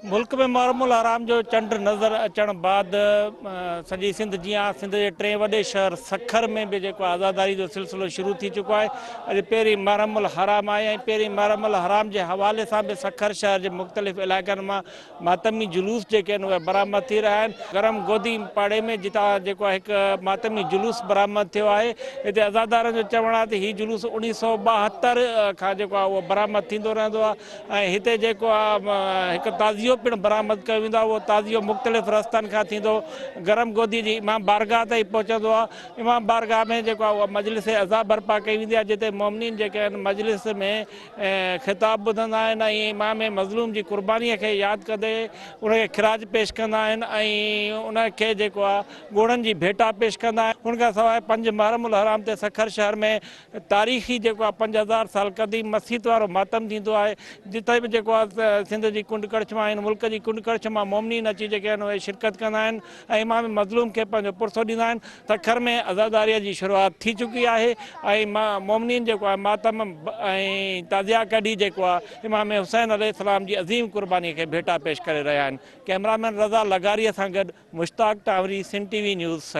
ملڪ ۾ محرم الحرام جو چنڊ نظر اچڻ بعد سڄي سنڌ جيان سنڌ جي ٽئين وڏي شهر سکر ۾ به جيڪو عزاداري جو سلسلو شروع ٿي چڪو آهي. اڄ پهرين محرم الحرام آهي ۽ پهرين محرم الحرام جي حوالي سان به سکر شهر جي مختلف علائقن مان ماتمي جلوس جيڪي آهن اهي برآمد ٿي رهيا آهن. گرم گودي پاڙي ۾ جتان جيڪو آهي هڪ ماتمي جلوس برآمد ٿيو آهي. هتي عزادارن جو چوڻ آهي ته هي جلوس 1972 کان جيڪو آهي اهو برآمد ٿيندو رهندو آهي ۽ هتي جيڪو آهي هڪ تعزيو پڻ برآمد ڪيو ويندو آهي اهو تعزيو مختلف رستن کان ٿيندو گرم گودي جي امام بارگاهه تائين پهچندو آهي. امام بارگاهه ۾ جيڪو آهي اها مجلس عزا برپا ڪئي ويندي آهي جتي مومنين جيڪي آهن مجلس ۾ خطاب ٻڌندا آهن ۽ امام مظلوم جي قربانيء کي ياد ڪندي ان کي خراج پيش ڪندا آهن ۽ ان کي جيڪو آهي ڳوڙهن جي ڀيٽا پيش ڪندا آهن. ان کان سواء پنج محرم الحرام تي سکر شهر ۾ تاريخي جيڪو آهي 5000 سال قديم مسيت وارو ماتم ٿيندو آهي جتي به جيڪو آهي سنڌ جي ڪنڊ ڪڙڇ مان هن ملڪ جي ڪنڊ ڪڙڇ مان مومنين اچي جيڪي آهن اهي شرڪت ڪندا آهن ۽ امام مظلوم کي پنهنجو پرسو ڏيندا آهن. سکر ۾ عزاداريء جي شروعات ٿي چڪي آهي ۽ مومنين جيڪو آهي ماتم ۽ تعزيا ڪڍي جيڪو آهي امام حسين عليه السلام جي عظيم قرباني کي ڀيٽا پيش ڪري رهيا آهن. ڪئميرا مين رضا لغاري سان گڏ Mushtaq Tanwari, Sindh T V news, Sukkur.